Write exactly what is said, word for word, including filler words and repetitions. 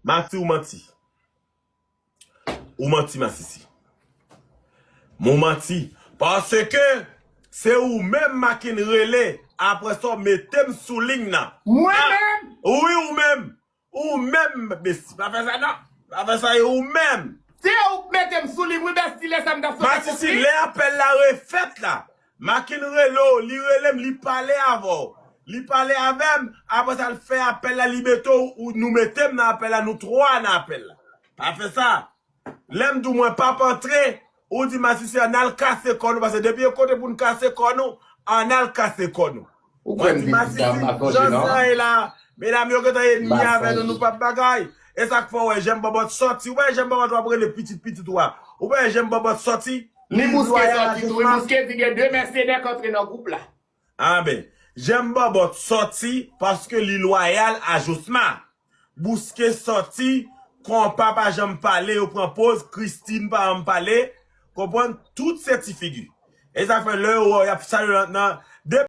Mati, ou manti. Ou manti, Masisi. Ou manti. Paske se ou menm Makin rele, apre sa w mete m sou liy nan. Mwen menm? Wi, ou menm. Ou menm, Besti. Pa fè sa, non. Pa fè sa, e ou menm. Se ou k mete m sou liy, wi, Besti, lè sa m t ap sot. Masisi, lè apèl la refèt la, Makin rele w, li rele m, li pale avè w. Li pale avè m, apre sa, l fè apèl la, li mete w, ou, nou mete m nan apèl la, nou twa nan apèl la. Pa fè sa. Lè m di w mwen p ap antre, ou di Masisi ann al kase kò nou, paske depi e kote pou n kase kò nou, ann al kase kò nou. Ou kwè m di Masisi, jan sa ye la, medam yo gentan enmi avè nou, nou p ap bagay. E sa k fè w wè Jèm Bòbòt sòti, ou wè Jèm Bòbòt w ap rele pitit pitit ou a. Ou wè Jèm Bòbòt sòti, li lwayal a Jousma. Li bouske sòti tou, wi, bouske di gen de mèsenè k antre nan gwoup la. Anben, Jèm Bòbòt sòti paske li lwayal a Jousma. Bouske sòti, konpa pa janm pale, yo pran poz, Christine pa janm pale, konprann, tout se ti figi. E sa fè lè yo wè w, y ap salye nan, nan, de